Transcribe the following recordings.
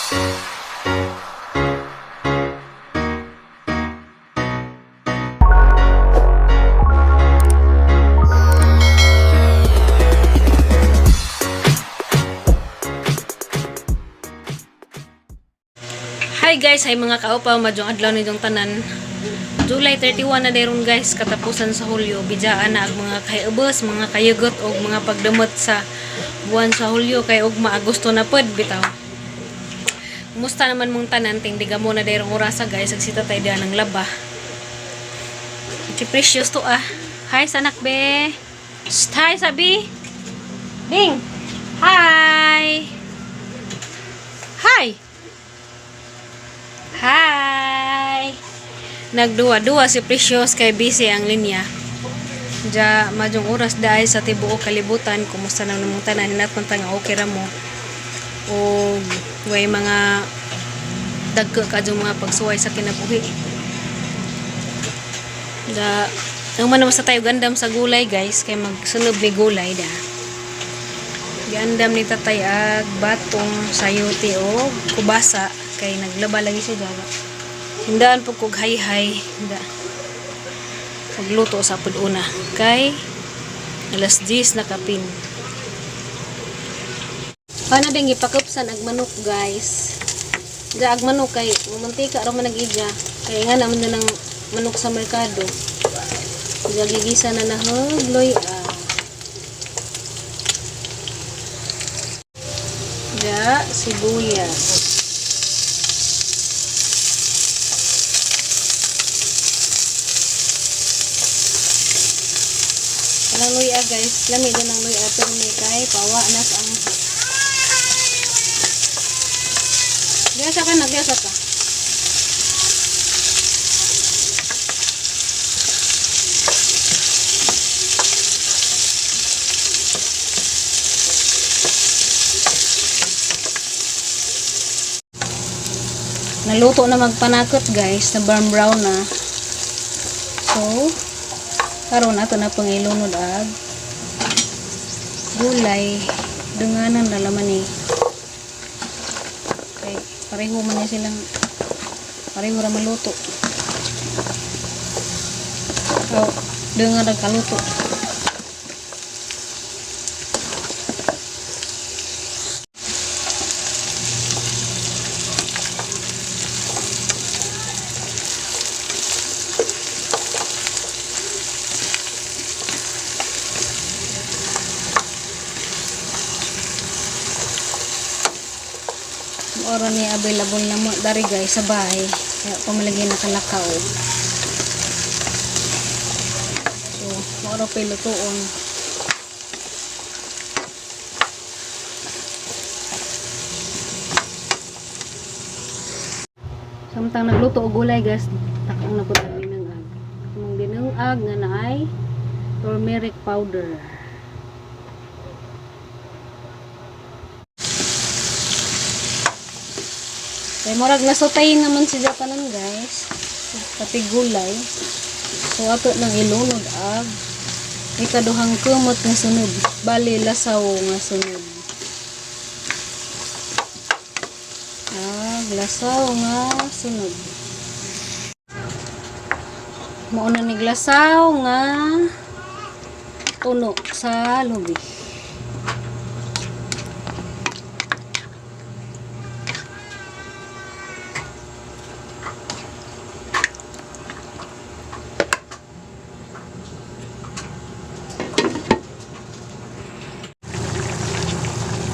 Hi guys, hi mga kaupaw, madyong adlaw ninyong tanan. July 31 na deron guys, katapusan sa Hulyo. Bidjaan na ang mga kayubos, mga kayugot og mga pagdamot sa buwan sa Hulyo kay ugma Agosto na pod bitaw. Kumusta naman mong tanan, tingdiga mo na derong orasa guys, agsita tayo diyan ng laba. Si Precious to ah. Hi sanak be. Shh, hi sabi. Ding. Hi. Hi. Hi! Nagduwa-duwa si Precious kay busy ang linya. Ja, madyong oras dahil sa tibuok kalibutan, kumusta na namong tanan, hinat man ta nga okay ra mo. O way mga dagko kadyong mga pagsuway sa kinabuhi. Da, ang man sa tayo gandam sa gulay guys, kay magsunob ni gulay da. Giandam ni tatay ag batong sayote o kubasa kay naglaba lagi siya jaga. Hindaan po kog hayhay da. Pagluto sa pud una kay alas 10 na kapin. Paano din gipakupsan ag manok guys. Da ag manok kay mamantika ra man nag-ija. Kay nga naman na ng manok sa merkado. Ja gigisa na nahugloy ah. Da, sibuyas. Walang luya guys. Lami din ang luya pero may kay pawa na sa ang. Gasa ka na, gasa ka. Naluto na magpanakot guys, na brown brown na. So, karon ato na pang ilunod ag gulay dunganan na laman eh. Kay pareho man niya silang pareho ra maluto. Oh, dungan ra kaluto. Oro ni available na mo dari guys sa bahay. Kaya pamalagi nakalakaw. So, moro pa lutuon. Samtang nagluto og gulay guys, takang na pud ang binangag. Among binangag nga naay turmeric powder. Kay murag nasutay naman si tanan guys. Pati gulay. So ato nang ilunod ag ikaduhang kumot nga sunod. Bali lasaw nga sunod. Ag lasaw nga sunod. Mao na ni glasaw nga tuno sa lubi.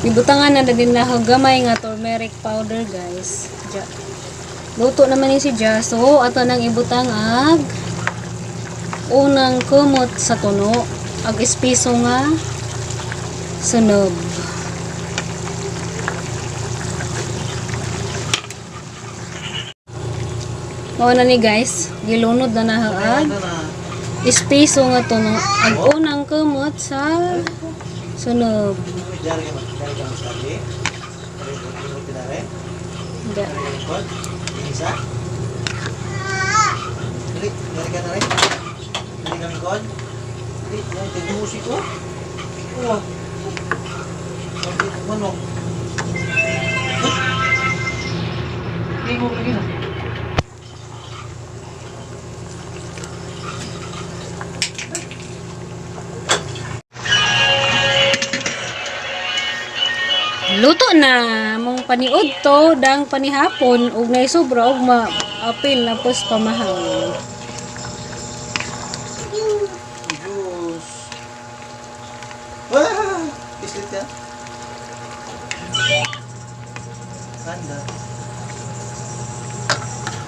Ibutangan na din na gamay nga turmeric powder guys. Ja. Luto naman ni si Ja. So ato nang ibutang ag unang kumot sa tuno ag espiso nga sunob. Mao na ni guys, gilunod na na ag espiso nga tuno ag unang kumot sa sunob. Da. Tingog lagi na. Luto na mong paniud to dang panihapon ug nay sobra og maapil na pos pamahang. Juice. Wah! Islit yan. Ganda.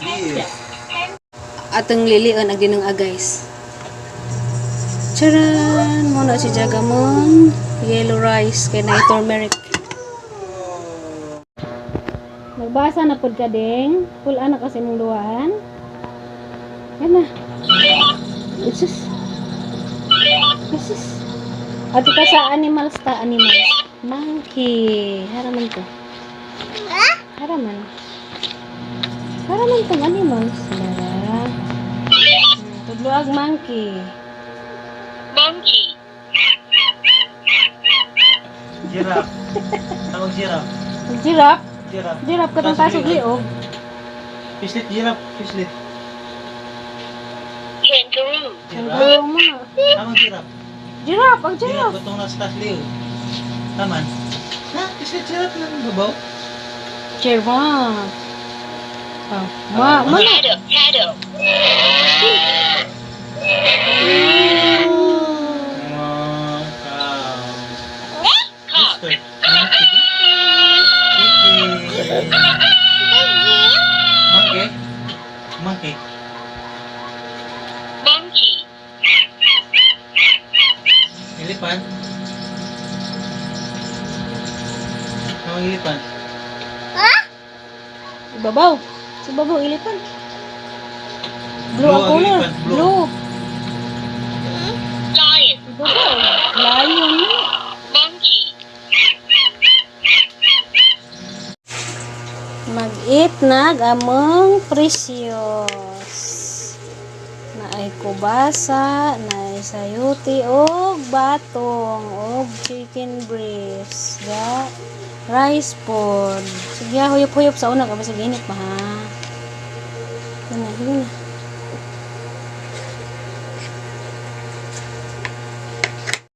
Beef. Atong lilion ang ginung guys. Charan mo na si Jagamon yellow rice kay na turmeric. Nagbasa na pud ka ding. Full ana kasi mong duwaan. Yan na. Jesus. Jesus. Ato ka sa animals ta animals. Monkey. Haraman to. Haraman. Haraman tong animals. Dara. Tudloag monkey. Monkey. Giraffe. Tawag giraffe. Giraffe. Giraffe. Giraffe katong tasog liog. Fislit giraffe. Fislit. Kangaroo. Giraffe. Kangaroo mo na. Tawag giraffe. Giraffe, ang Giraffe. giraffe. Katong nasa taas liog. Taman. Ha? Fislit giraffe lang babaw. Giraffe. Oh, ma, ma na. Paddle. Paddle. Mga cow. Cock. Rooster. Monkey. Chicken. Monkey. Monkey. Monkey. Elephant. Tawag elephant. Ibabaw. Sa babaw, elephant. Blue Blue ang ang color. elephant, blue. Blue. Lion. Ibabaw. Lion. Monkey. Mag-eat nag among precious. Naay kubasa, naay sayuti, og batong, og chicken breast, ga rice pod. Sige, ah, huyop-huyop sa una kapag sa ginit pa ha. Sige na, sige na.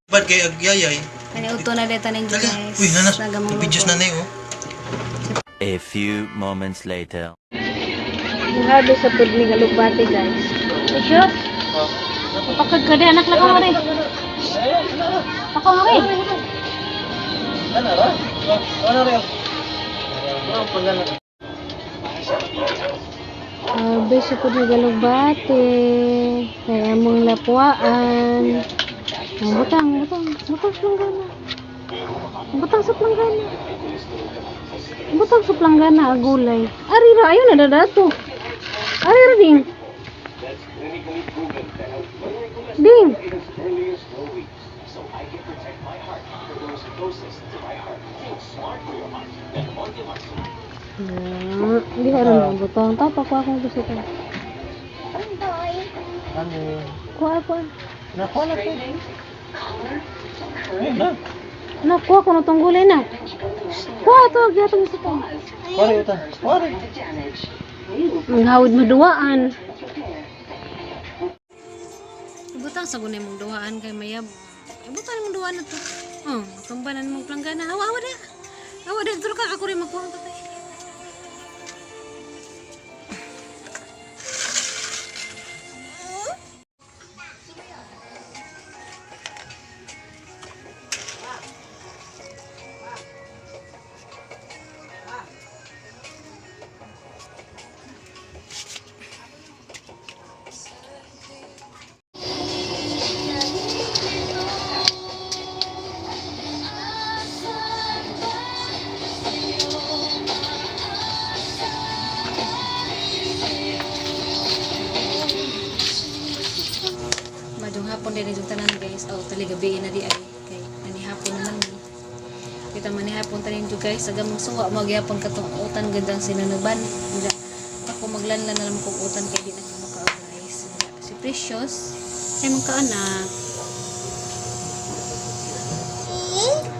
Ba't kay agyayay? Kani uto na dito ninyo Dali. guys. Uy, nanas. Nagamang Videos luto. na na oh. A few moments later. Harvest sa pud ni galupate guys. Precious. Pakag ka di anak na ka rin. Pakaw mo rin. Ano ra? Ano ra? Ano pagana? Harvest sa pud ni galupate. Kaya mong lapuan. Ang butang, butang, butang sa planggana. Butang sa planggana. Butang sa planggana agulay. Ari ra ayo na dadato. Ari ra ding. Ding. Ah, hindi ko alam ang butang. Tapa ko akong gusto ko. Ano? Kuha kuha. Nakuha na ko. Ayun na. Nakuha ko na tong gulay na. Kuha to, gyatong gusto ko. Kuha utan. Kuha. Ang hawid mo duwaan. Ibutang sa gunay mong duwaan kay mayab. Ibutang mong duwaan na to. Oh, tumbanan mong planggana. Hawa, hawa da. Hawa da, duro ka ako rin magkuha ang tatay. Madung hapon din yung tanan guys. Oh, tali gabi na di ay kay nani hapon naman ni. Kita man ni hapon tanin jo guys, aga mong suwa magyapon katong utan gandang sinanuban. Nila ako maglanlan na lang kog utan kay di na ko makaon guys. Nila, si Precious ay mong kaanak.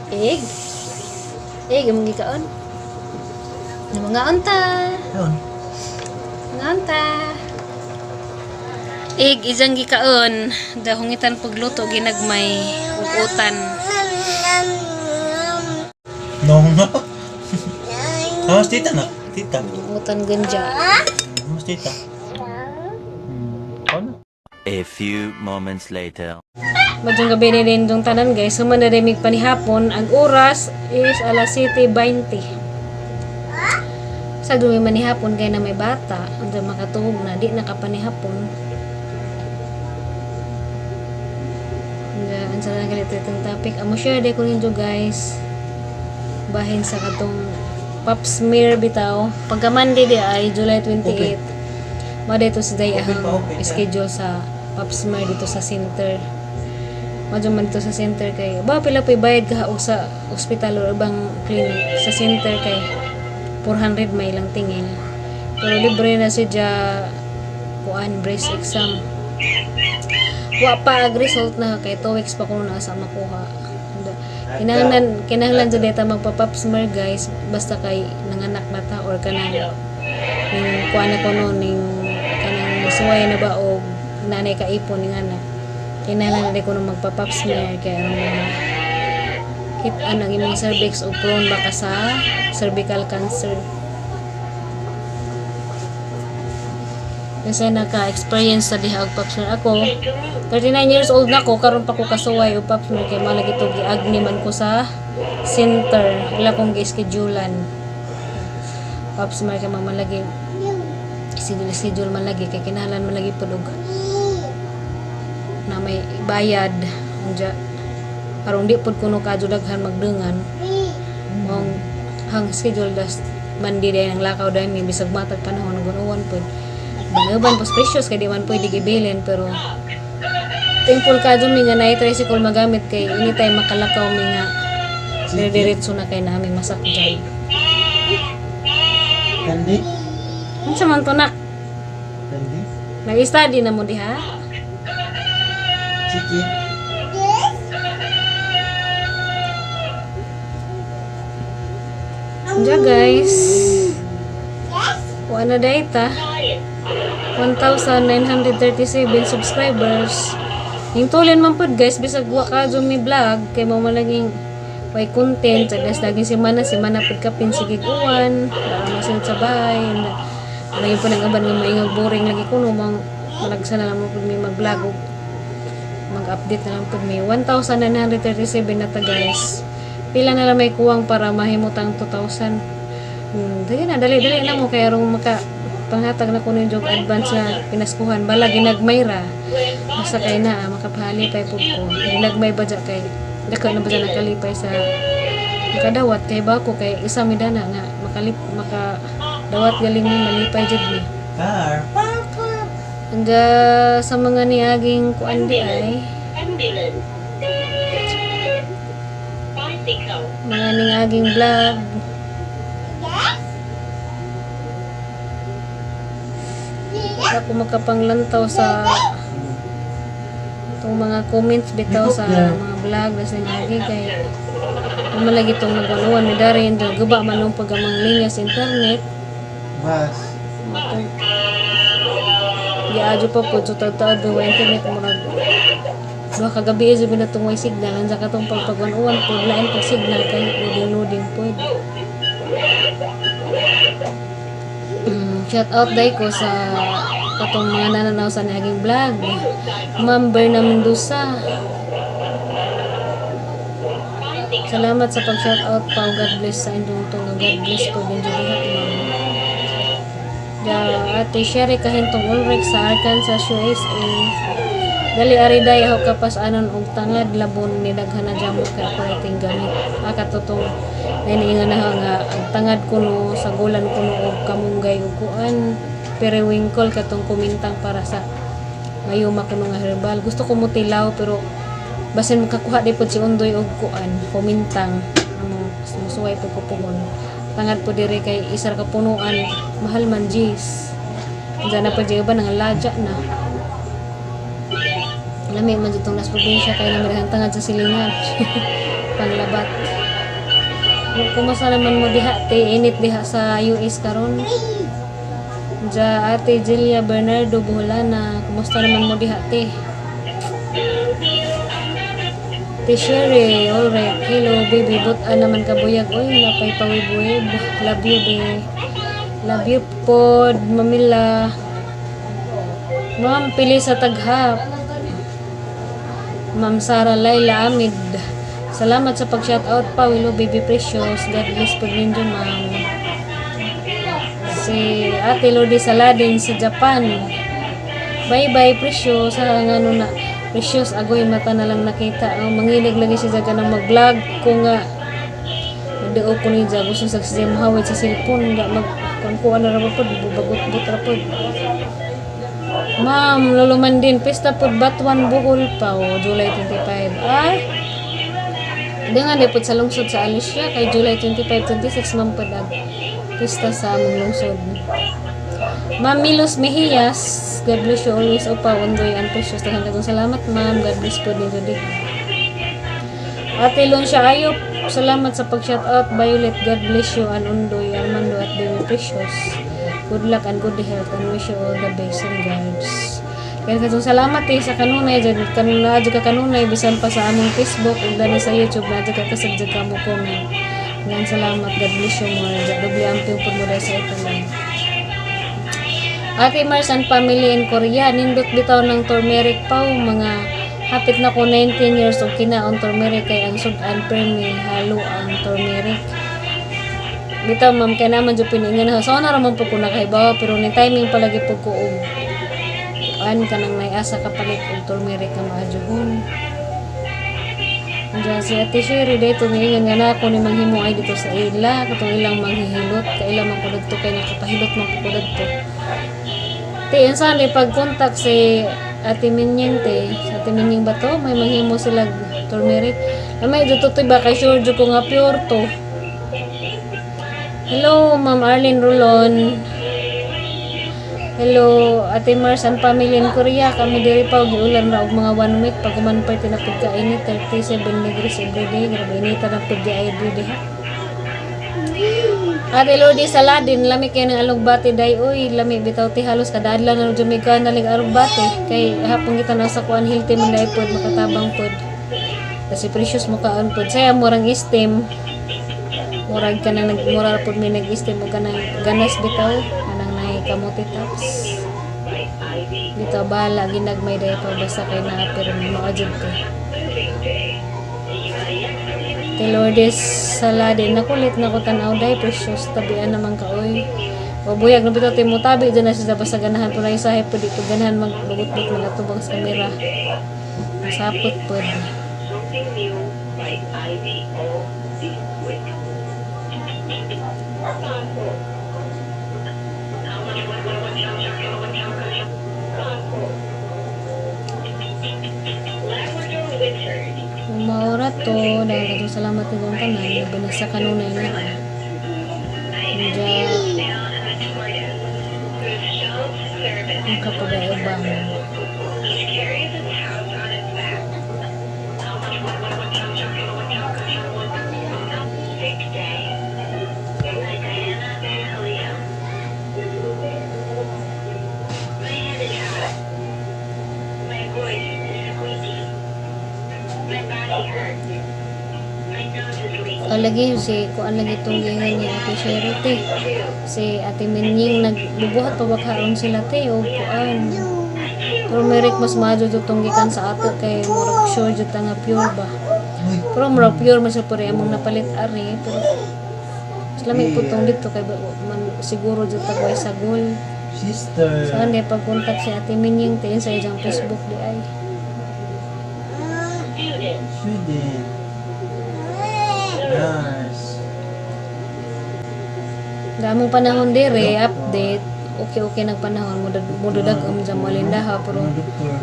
Egg. Egg among gikaon. Na mga unta. Ayun. Nganta. Ig izang gikaon, dahungitan pagluto ginagmay ug utan. No, no. Amos tita na. Tita. Utan ganja. Amos tita. Ano? A few moments later. Madyong gabi na din dong tanan, guys. Human na rin mig panihapon. Ang oras is alas 7:20. Sa dumi manihapon kay na may bata. Ang makatuhog na. Di nakapanihapon. Ang sa lang ganito itong topic. Amo share day ko ninyo, guys. Bahin sa katong pap smear bitaw. Pagka Monday di ay July 28. Mada ito sa day Open ang pa, open, yeah. schedule sa pap smear dito sa center. Madyo man dito sa center kay ba pila po'y bayad ka o sa ospital or ibang clinic sa center kay 400 may lang tingin. Pero libre na siya kuan breast exam. Wa pa ag result na kay 2 weeks pa kuno na sa makuha. Kinahanglan jud ta magpa-pap smear, guys, basta kay nanganak na ta or kanang ning kuan na kuno ning kanang suway na ba o nanay ka ipon ning ana. Kinahanglan na kuno magpa-pap smear kay aron mga kit ang imong cervix o prone ba ka sa cervical cancer. Kasi naka-experience sa diha og pap smear ako. 39 years old na ko, karon pa ko kasuway og pap smear kay malagi to giagni man ko sa center. Ila kong gi-schedulean. Pap smear kay mamalagi schedule schedule man lagi kay kinahanglan man lagi pud og na may bayad unja aron di pud kuno kadyo daghan magdengan mong hang schedule das Monday day ang lakaw dahil may bisag matag panahon gunuwan pud Banaban pos precious kay di man pwede gibilin, pero thankful ka mi nga naay tricycle magamit kay anytime makalakaw mi nga dire-diretso na kay nami masakyan. Candy? Unsa man to, nak? Candy? Nag-study na mo diha? Chicken? Diya, guys. Wa na data. 1,937 subscribers. Yung tulin man pod, guys, bisag wa ka mi vlog kay mo malaging way content sa das laging simana simana pud kapin sige uwan wala masunod sa bahay. Ano yung po nang aban nga maingag boring lagi kuno mang malagsa na lang mo pud mi mag-vlog og mag-update na lang pud mi. 1,937 na ta, guys. Pila na lang may kuwang para mahimutang 2,000. Dali na, dali dali na mo kay arong maka panghatag na kuno yung jog advance na pinaskuhan bala ginagmay ra basta kay na makapahalipay pud ko ginagmay ba dya kay dako na ba dya nakalipay sa makadawat kay bako kay isa mi dana nga makalip maka dawat galing mi malipay jud mi. Car. Hangga sa mga niaging kuan di ay Ambulance. Bicycle. Mga niaging vlog. Wala ko makapanglantaw sa itong mga comments bitaw sa mga vlog nas niagi kay umalagi itong nagwanuan mi dari hindi guba man nung pag amang linya sa internet. Bus. Giadyo pa po so taud-taud wa internet murag duha ka gabi jud na tong way signal ansa katong pagpagwan-uwan po lain pag signal kay loading loading po. Shout out day ko sa katong mga nananaw sa naging vlog. Ma'am Berna Mendoza. Salamat sa pag-shout out pa. God bless sa inyong tunga. God bless po din dyan lahat, ma'am. Da, Ate Sherry Kahintong Ulrich sa Arkansas, USA. Dali ari day ako kapas anon og tangad labon ni daghan na jamo kay ako iting gamit. Ah, katotong nainiingan na nga ang tangad kuno sagulan kuno og kamunggay ug kuan periwinkle katong kumintang para sa mayuma kuno nga herbal. Gusto ko mo tilaw pero basin makakuha di pod si Undoy og kuan kumintang amo musuway po ko puhon. Tangad po dire kay isa ra ka punuan mahal man jis. Diyan na pa di ba nang ladya na. Lami man ditong nas probinsya kay naman tangad sa silingan. Panglabat. Kumusta naman mo diha te init diha sa US karon? Ja Ate Julia Bernardo Buholana, kumusta naman mo diha te? Te Sherry, alright. Hello baby, but naman kabuyag. Oy, napay pawibuib. Love you, be. Love you pod, Mamila. Ma'am, pili sa taghap. Ma'am Sara Laila Amid. Salamat sa pag-shoutout pa, Willow Baby Precious. God bless po ninyo, ma'am. Si Ate Lodi Saladin sa Japan. Bye-bye, Precious. Sa nga ano na, Precious, agoy mata na lang nakita. Oh, manginig lagi siya dyan ng mag-vlog. Kung nga, magdao ko niya. Gusto sa siya mahawid sa cellphone. Nga mag, kung kuha na raw po, bubagot-but ra po. Ma'am, Lolo Mandin, pista po Batuan Bohol pa, oh, July 25. Ay, di nga di po sa lungsod sa Alicia, kay July 25, 26, ma'am po dag. Pista sa among lungsod. Ma'am Milos Mejias, God bless you always, opa, undoy, and precious. Daghang katong salamat, ma'am. God bless po ninyo di. Ate Luncia Ayop, salamat sa pag-shoutout. Violet, God bless you and Undoy, Armando at Baby Precious. Good luck and good health and wish you all the best regards. Kaya katong salamat eh sa kanunay, dyan, kanunay, dyan ka kanunay, bisan pa sa among Facebook, ug dani sa YouTube, na dyan ka kasag dyan ka mo comment. Yan, salamat. God bless you more. Dyan, doble amping po mo dahil sa italan. Ate Mars and family in Korea, nindot bitaw ng turmeric paw, mga hapit na ko 19 years og kinaon turmeric kay ang sudan permi halo ang turmeric. Bitaw ma'am kay naman jud piningan ha. So na ra man po ko nakahibaw pero ni timing palagi po ko og kuan kanang may asa kapalit og turmeric nga maadyohon. Diyan si Ate Sherry dito niingan nga na ako ni manghimo ay dito sa ila katong ilang manghihilot kay ilang man ko dadto kay nakapahilot man ko dadto. Te, unsa ni pag-contact si Ate Minying te, sa Ate Minying ba to? May manghimo sila turmeric. Lamay dito to ba kay sure jud ko nga pure to. Hello, Ma'am Arlene Rulon. Hello, Ate Mars and family in Korea. Kami diri pa og giulan ra og mga one week pag human pa tinapod ka init 37 degrees every day. Grabe inita na pud di ay every day. Ha? Ate Lodi Saladin, lami kay ng alugbate day oy, lami bitaw ti halos kada adlaw na jud mi kuan nalig alugbate kay hapon kita nasa kuan healthy man day pod makatabang pod. Kasi precious mo kaon pod. Saya murang steam. Murag ka na nag mura pod mi nag-steam og kanang ganas bitaw kanang nay kamote tops. Bitaw bahala ginagmay day pa basta kay naa pero mao jud to. Ate Lourdes Saladin, nakulit na ko tanaw day precious tabian naman ka oy. O buyag na bitaw timo tabi dyan na siya basta ganahan po na isahe po dito ganahan magbugot-bugot mga tubang sa kamera. Masapot pod. Something New by Ivy O. Wick. Pasok. Pasok. Labrador Wizard. Kung maura to, dahil katong salamat ni Gong tanan, labi na sa kanunay na. Diya, Whose self-service ang kapag-aubang. He carries his house on his back. Sick Day by Diana Leo. My head is hot. My voice is squeaky. My body hurts. My nose is leaking. O lagi si kuan lagi itong gingan ni Ate Sherry te. Si Ate Minying nagbubuhat pa ba karon sila te o kuan. Turmeric mas maadyo jud tong gikan sa ato kay murag sure jud ta nga pure ba. Uy, Pero murag pure man sa puri among napalit ari pero mas lami po tong dito kay man siguro jud ta way sagol. Sister. So ande pag contact si Ate Minying te sa iyang Facebook di ay. Student. Student. Nurse. Damong panahon dire update. Okay okay nag panahon mo mududag um dyan malindaha pero Mga doktor.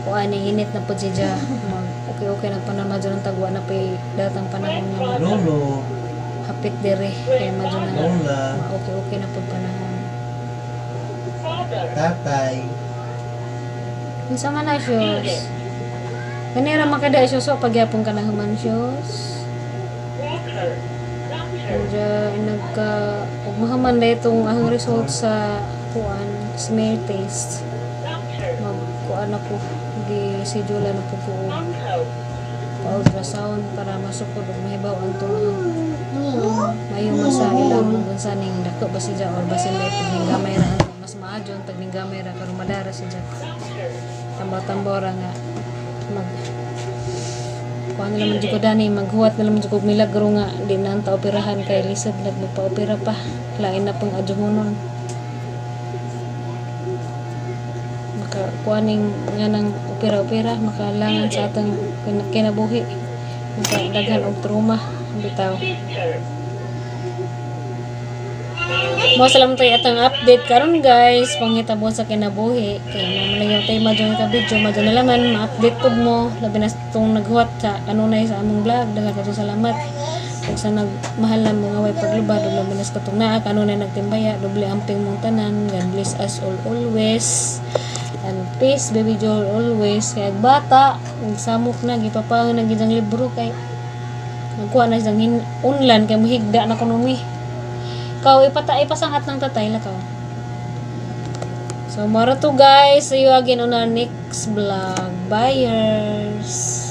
kuan init na po siya mag okay okay nag panahon madyo ng tagwa na pay datang panahon nga mag Lolo. hapit dire kaya madyo na Lola. okay okay na po panahon. Father. Tatay. Unsa man na siyos? Kanira man kada siya so pagyapon ka na human siyos. Walker. Doctor. Medyo nagka ug mahuman na itong ang result sa kuan smear test. Doctor. Magkuan ako, gi schedule na po ko og Uncle. pa-ultrasound para masukod ug mahibaw ang tuang mayo man sa ilang unsa ning dako ba siya or basin may pagningamay ra ang mas maadyon tagningamay ra karon madara siya. Doctor. Tambaw-tambaw ra nga mag kuan na naman jud ko dani, maghuwat na naman jud ko og milagro nga di na ang taoperahan kay lisod nag magpa-opera pa, lain na pang adyohonon maka kuaning nga nang opera-opera, makalangan sa atong kinabuhi, maka daghan og trauma bitaw. Sister. Mo salamat tayo atong update karon, guys, panghitabo sa kinabuhi kay mo man lang yung tema dyan ka video madyo na laman ma-update pud mo, labi na sa tong naghuwat sa kanunay sa among vlog. Daghan kayo salamat ug sa nagmahal na mga way paglubad ug labi na sa katong naa kanunay nagtimbaya, doble amping mong tanan. God bless us all always and peace, baby Joel, always. Kay ag bata nagsamok na gipapangan na gid ang libro kay nagkuha na siyang unlan kay mahigda na kuno mi. Kaw, ipata ipasangat ng tatay la kaw. So, mara to, guys. See you again on our next vlog. Buyers!